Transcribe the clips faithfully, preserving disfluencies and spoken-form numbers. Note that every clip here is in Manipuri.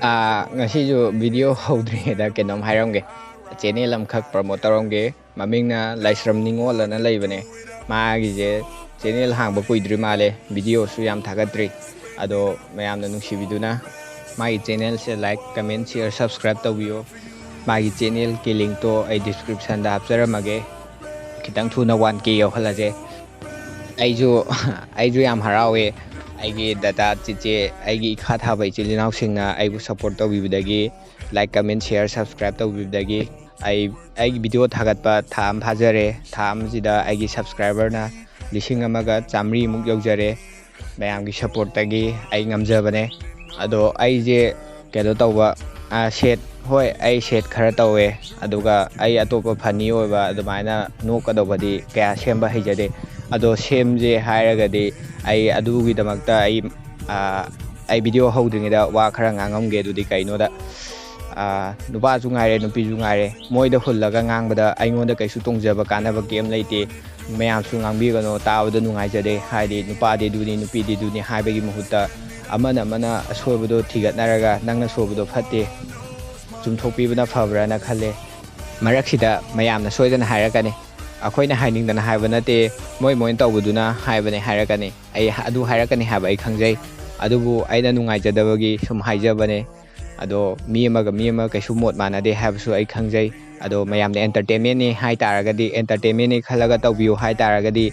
ꯑꯥ, ꯉꯁꯤꯁꯨ ꯚꯤꯗꯤꯑꯣ ꯍꯧꯗ꯭ꯔꯤꯉꯩꯗ ꯀꯩꯅꯣꯝ ꯍꯥꯏꯔꯝꯒꯦ꯫ ꯆꯦꯅꯦꯜ ꯑꯃꯈꯛ ꯄ꯭ꯔꯃꯣꯠ ꯇꯧꯔꯝꯒꯦ꯫ ꯃꯃꯤꯡꯅ ꯂꯥꯏꯁ꯭ꯔꯝ ꯅꯤꯉꯣꯜ ꯑꯅ ꯂꯩꯕꯅꯦ꯫ ꯃꯥꯒꯤꯁꯦ ꯆꯦꯅꯦꯜ ꯍꯥꯡꯕ ꯀꯨꯏꯗ꯭ꯔꯤ ꯃꯥꯜꯂꯦ, ꯚꯤꯗꯤꯑꯣꯁꯨ ꯌꯥꯝ ꯊꯥꯒꯠꯇ꯭ꯔꯤ꯫ ꯑꯗꯣ ꯃꯌꯥꯝꯅ ꯅꯨꯡꯁꯤꯕꯤꯗꯨꯅ ꯃꯥꯒꯤ ꯆꯦꯅꯦꯜꯁꯦ like, comment, share, subscribe ꯇꯧꯕꯤꯌꯨ꯫ ꯃꯥꯒꯤ ꯆꯦꯅꯦꯜꯒꯤ ꯂꯤꯡꯛꯇꯣ ꯑꯩ ꯗꯤꯁꯀ꯭ꯔꯤꯞꯁꯟꯗ ꯍꯥꯞꯆꯔꯝꯃꯒꯦ꯫ ꯈꯤꯇꯪ ꯊꯨꯅ ꯋꯥꯟ ꯀꯦ ꯌꯧꯍꯜꯂꯁꯦ꯫ ꯑꯩꯁꯨ ꯑꯩꯁꯨ ꯌꯥꯝ ꯍꯔꯥꯎꯋꯦ꯫ ꯑꯩꯒꯤ ꯗꯗꯥ, ꯆꯤꯆꯦ, ꯑꯩꯒꯤ ꯏꯈꯥ ꯊꯥꯕ ꯏꯆꯤꯜ ꯏꯅꯥꯎꯁꯤꯡꯅ ꯑꯩꯕꯨ ꯁꯞꯄꯣꯔꯠ ꯇꯧꯕꯤꯕꯗꯒꯤ, like, comment, share, subscribe ꯇꯧꯕꯤꯕꯗꯒꯤ ꯑꯩ ꯑꯩꯒꯤ ꯚꯤꯗꯤꯑꯣ ꯊꯥꯒꯠꯄ ꯊꯥ ꯑꯃ ꯐꯥꯖꯔꯦ꯫ ꯊꯥ ꯑꯃꯁꯤꯗ ꯑꯩꯒꯤ ꯁꯕꯁꯀ꯭ꯔꯥꯏꯕꯔꯅ ꯂꯤꯁꯤꯡ ꯑꯃꯒ ꯆꯥꯃꯔꯤꯃꯨꯛ ꯌꯧꯖꯔꯦ꯫ ꯃꯌꯥꯝꯒꯤ ꯁꯞꯄꯣꯔꯠꯇꯒꯤ ꯑꯩ ꯉꯝꯖꯕꯅꯦ꯫ ꯑꯗꯣ ꯑꯩꯁꯦ ꯀꯩꯅꯣ ꯇꯧꯕ, ꯁꯦꯠ, ꯍꯣꯏ, ꯑꯩ ꯁꯦꯠ ꯈꯔ ꯇꯧꯋꯦ꯫ ꯑꯗꯨꯒ ꯑꯩ ꯑꯇꯣꯞꯄ ꯐꯅꯤ ꯑꯣꯏꯕ ꯑꯗꯨꯃꯥꯏꯅ ꯅꯣꯛꯀꯗꯧꯕꯗꯤ ꯀꯌꯥ ꯁꯦꯝꯕ ꯍꯩꯖꯗꯦ꯫ ꯑꯗꯣ ꯁꯦꯝꯁꯦ ꯍꯥꯏꯔꯒꯗꯤ ꯑꯩ ꯑꯗꯨꯒꯤꯗꯃꯛꯇ ꯑꯩ ꯑꯩ ꯚꯤꯗꯤꯑꯣ ꯍꯧꯗ꯭ꯔꯤꯉꯩꯗ ꯋꯥ ꯈꯔ ꯉꯥꯡꯉꯝꯒꯦ꯫ ꯑꯗꯨꯗꯤ ꯀꯩꯅꯣꯗ, ꯅꯨꯄꯥꯁꯨ ꯉꯥꯏꯔꯦ, ꯅꯨꯄꯤꯁꯨ ꯉꯥꯏꯔꯦ, ꯃꯣꯏꯗ ꯍꯨꯜꯂꯒ ꯉꯥꯡꯕꯗ ꯑꯩꯉꯣꯟꯗ ꯀꯩꯁꯨ ꯇꯣꯡꯖꯕ ꯀꯥꯟꯅꯕ ꯀꯩꯝ ꯂꯩꯇꯦ꯫ ꯃꯌꯥꯝꯁꯨ ꯉꯥꯡꯕꯤꯒꯅꯨ, ꯇꯥꯕꯗ ꯅꯨꯡꯉꯥꯏꯖꯗꯦ꯫ ꯍꯥꯏꯗꯤ ꯅꯨꯄꯥꯗꯤ ꯑꯗꯨꯅꯤ, ꯅꯨꯄꯤꯗꯤ ꯑꯗꯨꯅꯤ ꯍꯥꯏꯕꯒꯤ ꯃꯍꯨꯠꯇ ꯑꯃꯅ ꯑꯃꯅ ꯑꯁꯣꯏꯕꯗꯣ ꯊꯤꯒꯠꯅꯔꯒ ꯅꯪꯅ ꯁꯣꯏꯕꯗꯣ ꯐꯠꯇꯦ, ꯆꯨꯝꯊꯣꯛꯄꯤꯕꯅ ꯐꯕ꯭ꯔꯥꯅ ꯈꯜꯂꯦ꯫ ꯃꯔꯛꯁꯤꯗ ꯃꯌꯥꯝꯅ ꯁꯣꯏꯗꯅ ꯍꯥꯏꯔꯛꯀꯅꯤ, "ꯑꯩꯈꯣꯏꯅ ꯍꯥꯏꯅꯤꯡꯗꯅ ꯍꯥꯏꯕ ꯅꯠꯇꯦ, ꯃꯣꯏ ꯃꯣꯏꯅ ꯇꯧꯕꯗꯨꯅ ꯍꯥꯏꯕꯅꯦ" ꯍꯥꯏꯔꯛꯀꯅꯤ꯫ ꯑꯩ ꯑꯗꯨ ꯍꯥꯏꯔꯛꯀꯅꯤ ꯍꯥꯏꯕ ꯑꯩ ꯈꯪꯖꯩ꯫ ꯑꯗꯨꯕꯨ ꯑꯩꯅ ꯅꯨꯡꯉꯥꯏꯖꯗꯕꯒꯤ ꯁꯨꯝ ꯍꯥꯏꯖꯕꯅꯦ꯫ ꯑꯗꯣ ꯃꯤ ꯑꯃꯒ ꯃꯤ ꯑꯃꯒ ꯀꯩꯁꯨ ꯃꯣꯠ ꯃꯥꯟꯅꯗꯦ ꯍꯥꯏꯕꯁꯨ ꯑꯩ ꯈꯪꯖꯩ꯫ ꯑꯗꯣ ꯃꯌꯥꯝꯅ ꯑꯦꯟꯇꯔꯇꯦꯟꯃꯦꯟꯅꯤ ꯍꯥꯏ ꯇꯥꯔꯒꯗꯤ, ꯑꯦꯟꯇꯔꯇꯦꯟꯃꯦꯟꯅꯤ ꯈꯜꯂꯒ ꯇꯧꯕꯤꯌꯨ ꯍꯥꯏ ꯇꯥꯔꯒꯗꯤ,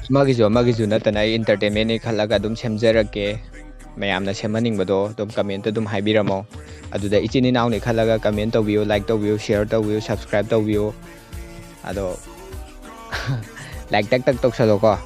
ꯑꯃꯒꯤꯁꯨ ꯑꯃꯒꯤꯁꯨ ꯅꯠꯇꯅ ꯑꯩ ꯑꯦꯟꯇꯔꯇꯦꯟꯃꯦꯟꯅꯤ ꯈꯜꯂꯒ ꯑꯗꯨꯝ ꯁꯦꯝꯖꯔꯛꯀꯦ꯫ ꯃꯌꯥꯝꯅ ꯁꯦꯝꯍꯟꯅꯤꯡꯕꯗꯣ ꯑꯗꯨꯝ ꯀꯃꯦꯟꯇ ꯑꯗꯨꯝ ꯍꯥꯏꯕꯤꯔꯝꯃꯣ꯫ ꯑꯗꯨꯗ ꯏꯆꯤꯟ ꯏꯅꯥꯎꯅꯤ ꯈꯜꯂꯒ ꯀꯃꯦꯟ ꯇꯧꯕꯤꯌꯨ, ꯂꯥꯏꯛ ꯇꯧꯕꯤꯌꯨ, ꯁꯤꯌꯔ ꯇꯧꯕꯤꯌꯨ, ꯁꯕꯁꯀ꯭ꯔꯥꯏꯕ ꯇꯧꯕꯤꯌꯨ꯫ ꯑꯗꯣ ꯂꯥꯏꯛ ꯇꯛ ꯇꯛ ꯇꯧꯁꯜꯂꯣꯀꯣ꯫